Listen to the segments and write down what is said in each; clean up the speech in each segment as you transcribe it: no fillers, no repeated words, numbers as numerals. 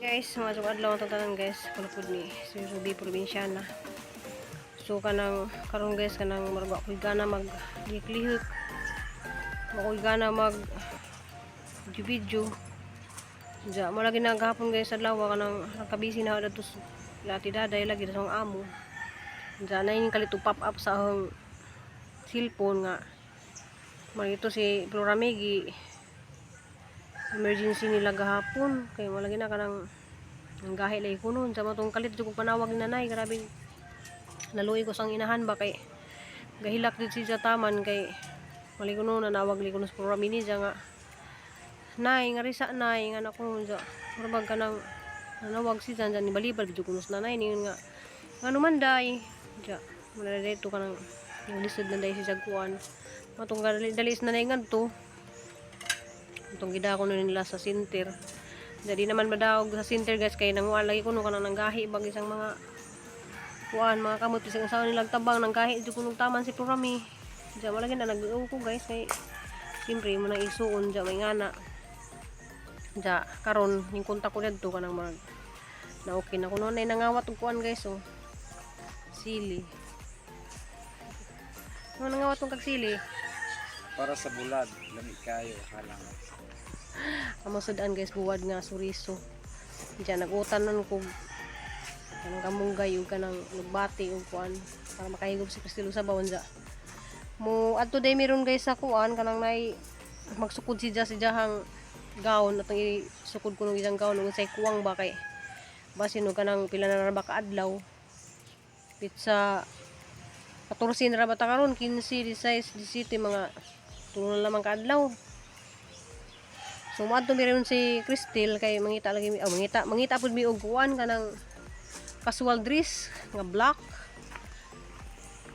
Guys, mga adlaw ang tanan, guys. Kuno pud ni si Ruby Probinsyana. So kanang karon, guys, kanang murag ako'y gana mag lihok. Ako'y gana mag video. Diya, mo lagi na gahapon, guys, adlaw kanang nakabisi na ako dadto sa ati daday lagi sa akong amo. Diya na yung kalito pop up sa akong cellphone nga Marito si Floramigi emergency nila gahapon kay wala na kanang ang gahi lagi ko nun sa matong kalit jud kog panawag ni nanay. Grabe, naluoy ko sang inahan ba kay gahilak jud siya taman kay mali ko nun nanawag li ko sa programa ni siya nga, "Nay, nga risa, nay," nga nako siya murag kanang nanawag siya dyan ni balibal jud ko sa nanay ningon nga ngano man day siya wala dito kanang lisod na day siya kuan matong dali dali sa nanay ngadto. Itong gidako na nila sa center. Jadi naman madaog sa center, guys, kay nanguha lagi kuno kanang nanggahi bag isang mga kuan mga kamot bisag ang nila tabang nanggahi jud kuno taman si Florami. Diya wala na nag ko, guys, kay siyempre mo nang isuon diya may ngana. Diya karon ning kontak ko didto kanang mag na okay na kuno nay nangawat og kuan, guys, oh. Sili. Ano nangawat tong kag sili? Para sa bulad, lami kayo, halang. Amo sudan, guys, buwad nga suriso. Diyan nagutan nun kog kanang kamunggay ug kanang lugbati ug kuan para makahigop si Cristelo sa bawon ja. Mo adto day meron, guys, sa kuan kanang nay magsukod si ja si jahang gown atong isukod ko nung isang gown ug say kuwang ba kay basin og kanang pila na ra ba ka adlaw. Pitsa 14 na ra ba ta karon, 15, 16, 17, mga tulo na lamang ka adlaw. So moadto mi ron si Cristel kay mangita lagi mi, oh, mangita mangita pud mi og kuan kanang casual dress nga black.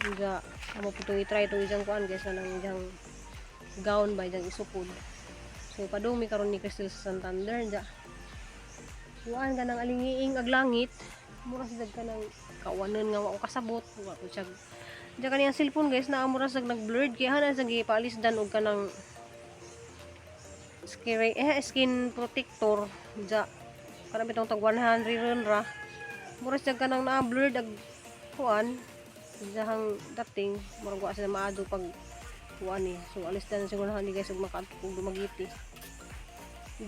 Nga amo pud tong i-try tong isang kuan, guys, kanang isang gown ba isang isukod. So padung mi karon ni Cristel sa Santander ja. Kuan kanang alingiing ag langit. Mura siya kanang kawanan nga wa ko kasabot, wa ko siya. Diya kaniyang cellphone, guys, na mura sa nag-blurred kaya hanan sa gipaalis dan og kanang skin protector ja para bitong tag 100 ron ra mura siya kanang na blurred ag kuan diyahang dating murag wa sila maadto pag kuan eh. So alis na siguro ni, guys, ug makaadto kog Dumaguete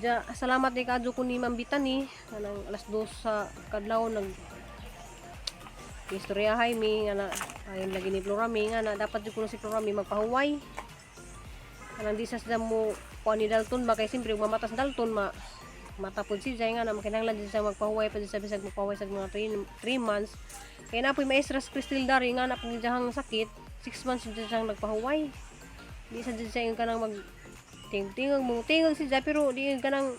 ja. Salamat di kaadto ko ni Ma'am Bitani kanang alas 2 sa kadlaw nag istoryahay mi nga na ayon lagi ni Florami nga na dapat jud kuno si Florami magpahuway kanang di sa sila mo kuan ni Dalton ba kay siyempre ug mamatas Dalton ma matapod si Jay nga na makinahanglan din siya magpahuway pa din sa bisag magpahuway sa mga 3 months kay na po'y maestra sa Crystal Dari nga na pag diyang sakit 6 months din siyang nagpahuway. Di sa din siya yung kanang mag tingtingog mo tingog si Jay pero di yung kanang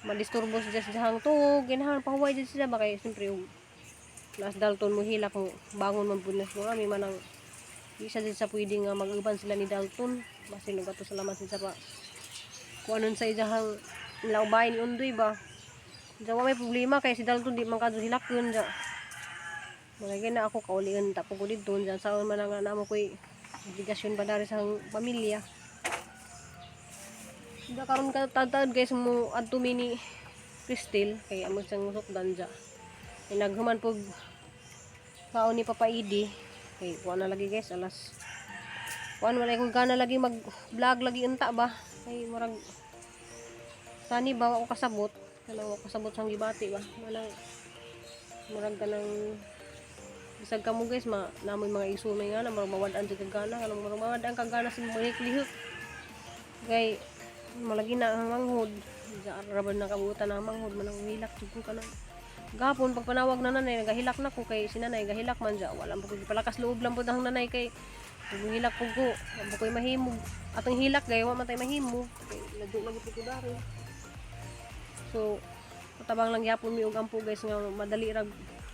madisturbo siya sa diyang tuog ginahan pahuway din siya ba kay siyempre ug Las Dalton mo hilak mo bangon man pud na siguro mi manang di sa din sa pwede nga mag-uban sila ni Dalton basin og ato salamat sa pa kung anon sa iyahang laubay ni Undoy ba. Diya wa may problema kay si Dalton di man kadto hilakon diya. Malagay na ako kaulian tapo ko didto diyan saon man nga namo koy obligasyon ba dari sa pamilya. Diya karon ka tad, guys, mo adto mi ni Cristel kay amo siyang sukdan diya. Kay naghuman pug kaon ni Papa Idi kay kuan na lagi, guys, alas kuan wala ko gana lagi mag vlog lagi unta ba kay murag sani ba wa ko kasabot kanang wa ko kasabot sang gibati ba manang murag kanang bisag kamo, guys, ma namoy mga isunay nga na murag mawad-an jud kag gana kanang murag mawad-an kag gana sa malihok kay malagi na ang manghod ra ba na kabutan ang manghod manang hilak jud ko kanang gapon pag panawag na nanay nagahilak na ko kay si nanay gahilak man dya wala po ko palakas loob lang po ang nanay kay hilak po ko wa ko'y mahimog atong hilak gay wa man tay mahimo kay ladyo lagi po ko dari. So patabang lang gyapon mi og ampo, guys, nga madali ra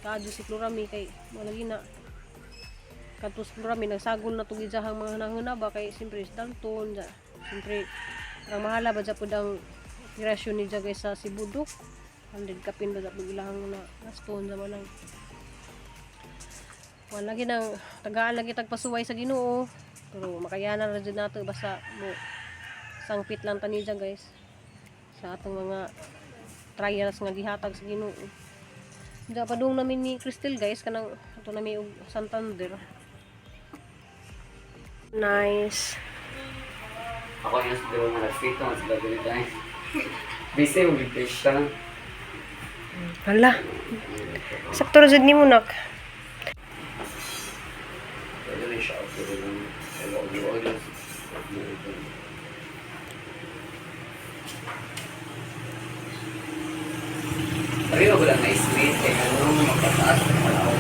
kaadyo si Florami kay malagi na kadto si Florami nagsagol na tug iyahang mga hunahuna ba kay siyempre si Dalton dya siyempre ang mahala ba dya pud ang operasyon ni dya, guys, sa Sibudok 100 kapin ba dya pud ilahang na gaston sa manang wala lagi nang tagaan lagi tagpasuway sa Ginoo pero makayanan ra jud nato basta mo sangpit lang tani dyan, guys, sa atong mga trials nga gihatag sa Ginoo. Diya padung namin ni Crystal guys kanang ato nami og Santander. Nice. Ako yung siguro nga nagfito ang sila dili tayo. Busy mo bigay siya. Hala. Sakto ra jud nimo nak. Pwede rin siya okay rin lang. Pero og Sabi mo lang na space kay ano magpataas ng palaw.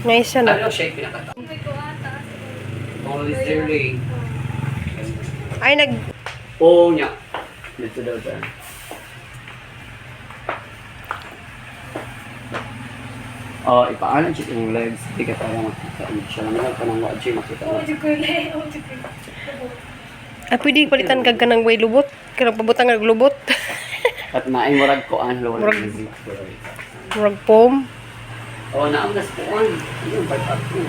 Nice siya na. Ano siya yung pinakataas? Oh, is there ring? Ay nag Oo niya. Dito daw tayo. Oh, ipaano siya yung legs. Hindi ka para makita siya. Lang ka nang wajib makita mo. Ah, pwede palitan kag kanang way lubot. Kanang pabutang og lubot. At naay murag koan wala Murag- Murag foam. Oh, naam nas koan. Ayun part up ko.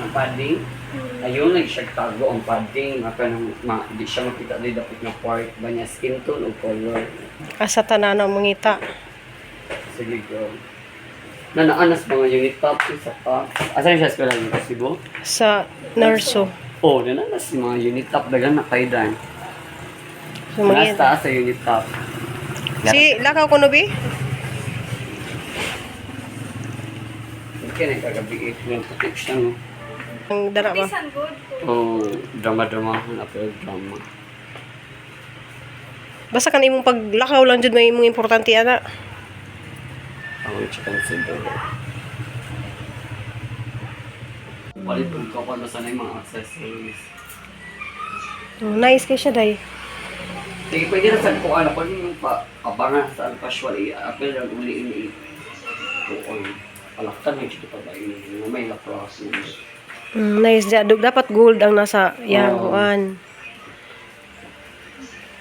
Ang padding. Ayun nag siya tago ang padding maka nang ma, di siya makita di dapit nga part ba niya skin tone o color. Asa tanan ang mangita. Sige go. Na naanas mga unit top isa pa. Asa siya eskwela niyo Cebu? Sa Narso. Oh, nananas yung mga unit top dagan na kay dan. So, Nasa mangita. taas sa unit top. Si lakaw ko no bi? Hindi ka nagkagabi eh. Yung putik siya no. Ang dara ba? Oh, drama-dramahan apel drama. Basta kan imong paglakaw lang jud may imong importante ana. Ako yung chicken consider. Palit kung ko kung sana yung mga accessories. Oh, nice kay siya day. Sige, pwede na sa kuan ako yung pa abangan sa casual i-apel lang uli ini kuan. Palaktan yung chito pa ba ini may lacrosse. Nice dia. Dapat gold ang nasa yang Oo. kuan.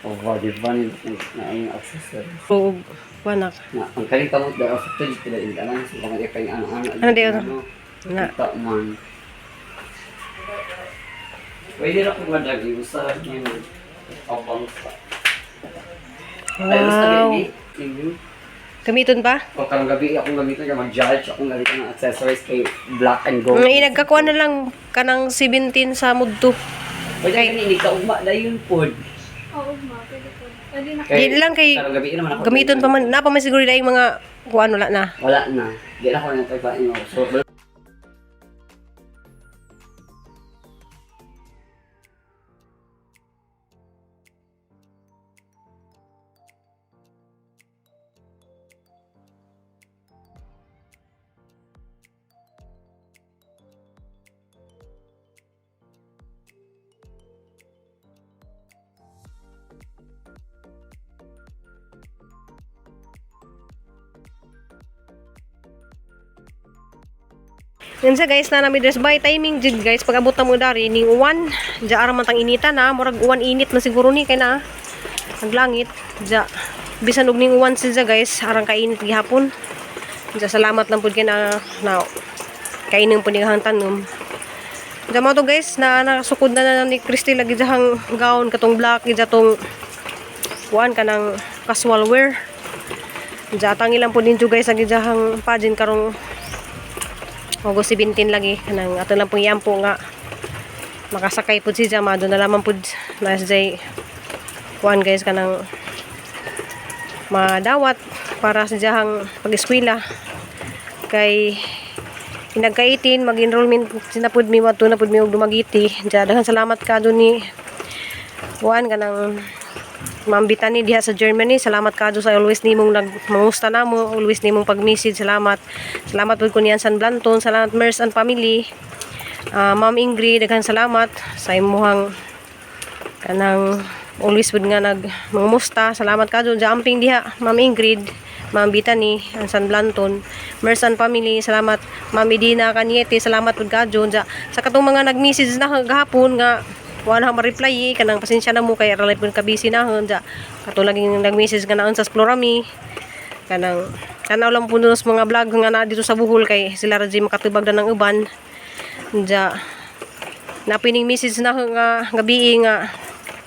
Oh, di ba ni na yung accessories. O kuan nak. Na ang kaling kamot daw sa tuj pila in tanan sa mga kay ano-ano. Ano di ano? Na. Kita man. Pwede ra kung madag usa yung abang sa. Ay, basta Wow. baby. Mhm. Gamiton pa? O karong gabi akong gamiton kay mag-judge akong gamiton ng accessories kay black and gold. Nagkakuan na lang kanang 17 sa mudto. Pwede kay ni ka ugma dayon pod. Oo, ma. Pwede po. Pwede na. Di lang kay karong gabi naman ako. gamiton pa man na pa man siguro daing mga kuan wala na. Wala na. Di na ako na tayo So, Yan sa guys na nami dress by timing jud guys pag abot na mo dari ning uwan dya ara man tang inita na murag uwan init na siguro ni kay na naglangit dya bisan og ning uwan siya guys arang kainit gihapon dya salamat lang pud kay na na kainin pud ni hang tanom dya mo to guys na nakasukod na na ni Christy lagi dya gown katong black dya tong kuan kanang casual wear dya tangi lang pud ninyo guys ang dya pageant karong August 17 lagi kanang ato lang pong iampo nga makasakay pud si Jama do na lamang pud na siya kuan guys kanang madawat para sa diyahang pag-eskwela kay inagka-18 mag-enrollment sinapud mi wadto na pud mi og Dumaguete. Diya daghan salamat ka ni kuan kanang Ma'am Bitani diha sa Germany. Salamat kadto sa always nimong nagmangusta namo, always nimong pag-message. Salamat. Salamat pud ko niyan San Blanton, salamat Mers and family. Ah, Ma'am Ingrid, daghan salamat sa imuhang kanang always pud nga nag mangusta. Salamat kadto amping diha, Ma'am Ingrid, Ma'am Bitani, ang San Blanton, Mers and family, salamat. Ma'am Medina Cañete, salamat pud kadto Diya sa katong mga nag-message na gahapon nga wala na ma-reply eh, kanang pasensya na mo kay ralay pud ka busy na diya. Kato laging nag-message nga naon sa Explorami kanang tanaw lang po dun sa mga vlog nga naa dito sa Bohol kay sila ra jud makatubag na ng uban diya napining message na nga gabi nga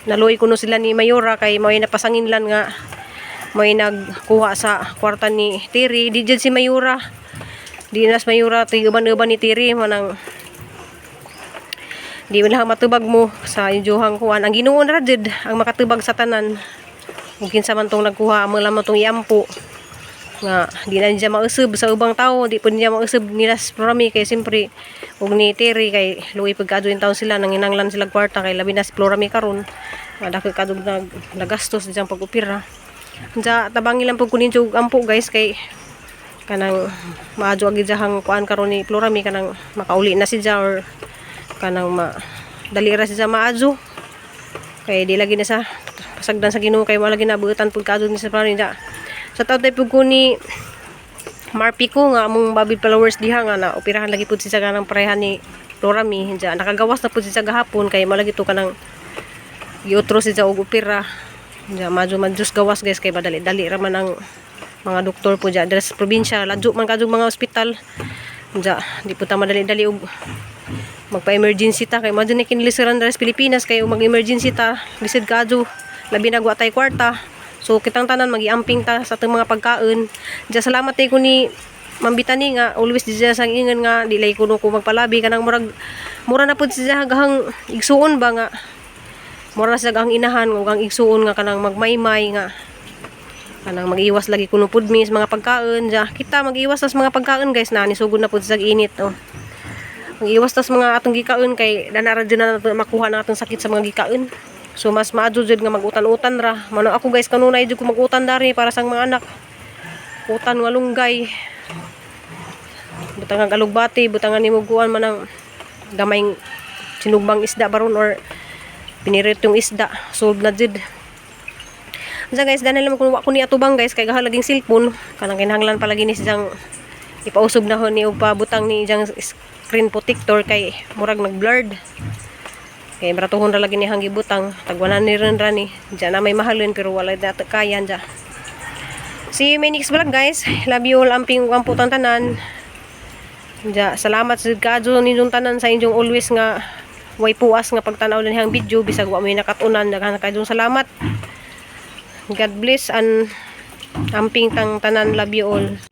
Naluoy kuno sila ni Mayora kay may napasanginlan nga may nagkuha sa kwarta ni Tiri. Di jud si Mayora. Di na si Mayora ti uban-uban ni Tiri manang di man lang matubag mo sa inyong kuan. Ang Ginoo ra jud ang makatubag sa tanan. Kung kinsa man tong nagkuha, amo lang man tong iampo nga di na niya mausab sa ubang tao, di po niya mausab nila sa Florami kay siyempre ug ni Terry kay luoy pagkaadto in taon sila, nanginanglan sila kwarta kay labi na si Florami karon madako kadog nag nagastos diyang pag-opera. Unsa tabangi lang pud ko ninyo og ampo, guys, kay kanang maadyo agi diyang kuan karon ni Florami, kanang makauli na siya or kanang ma dali ra siya maadyo kay di lagi na sa pasagdan sa Ginoo kay wala ginabutan pud kaadto ni sa Florami ja. Sa taon tayo pud ko ni Marpico nga among baby followers diha nga na operahan lagi pud siya kanang pareha ni Florami ja. Nakagawas na pud siya gahapon kay malagi to kanang giutro siya og opera ja. Madyo madyos gawas, guys, kay madali dali ra man ang mga doktor po ja dira sa probinsya. Ladyo man kadtong mga ospital ja, di po ta madali-dali og magpa-emergency ta kay madyo ni kinlisuran dira sa Pilipinas kay mag-emergency ta lisod kadto, labi na wa tay kwarta. So kitang tanan magiamping ta sa atong mga pagkaon ja. Salamat tay ko ni Ma'am Bitani nga always di siya sang ingon nga dilay kuno ko magpalabi, kanang murag mura na pud siya gahang igsuon ba, nga mura na siya gahang inahan ug ang igsuon nga kanang magmaymay nga kanang mag-iwas lagi kuno pud mi sa mga pagkaon ja. Kita mag-iwas sa mga pagkaon, guys, na nisugod na pud sa init, oh. Mag-iwas tas mga atong gikaon kay dana ra jud na nato makuha na atong sakit sa mga gikaon. So mas maadyo jud nga mag-utan-utan ra. Mano ako, guys, kanunay jud ko mag-utan dari para sa mga anak. Utan nga lunggay. Butangan alugbati, butangan nimo kuan man ang gamayng sinugbang isda baron or piniritong isda, solve na jud. Unsa, guys, dana lang kung wa ko ni atubang, guys, kay gaha laging cellphone kanang kinahanglan palagi ni siyang ipausob na ho ni og pabutang ni iyang screen protector kay murag nag-blurred. Kay bratuhon ra lagi ni hang gibutang, tagwanan ni rin ra ni. Diyan na may mahalin pero wala na kaya dya. See you in my next vlog, guys. Love you all. Amping ug ampo tanan. Diya, salamat sa kadyo ninyong tanan sa inyong always nga way puas nga pagtanaw din hang video bisag wa may nakatunan. Daghan kadyong salamat. God bless and amping tang tanan. Love you all.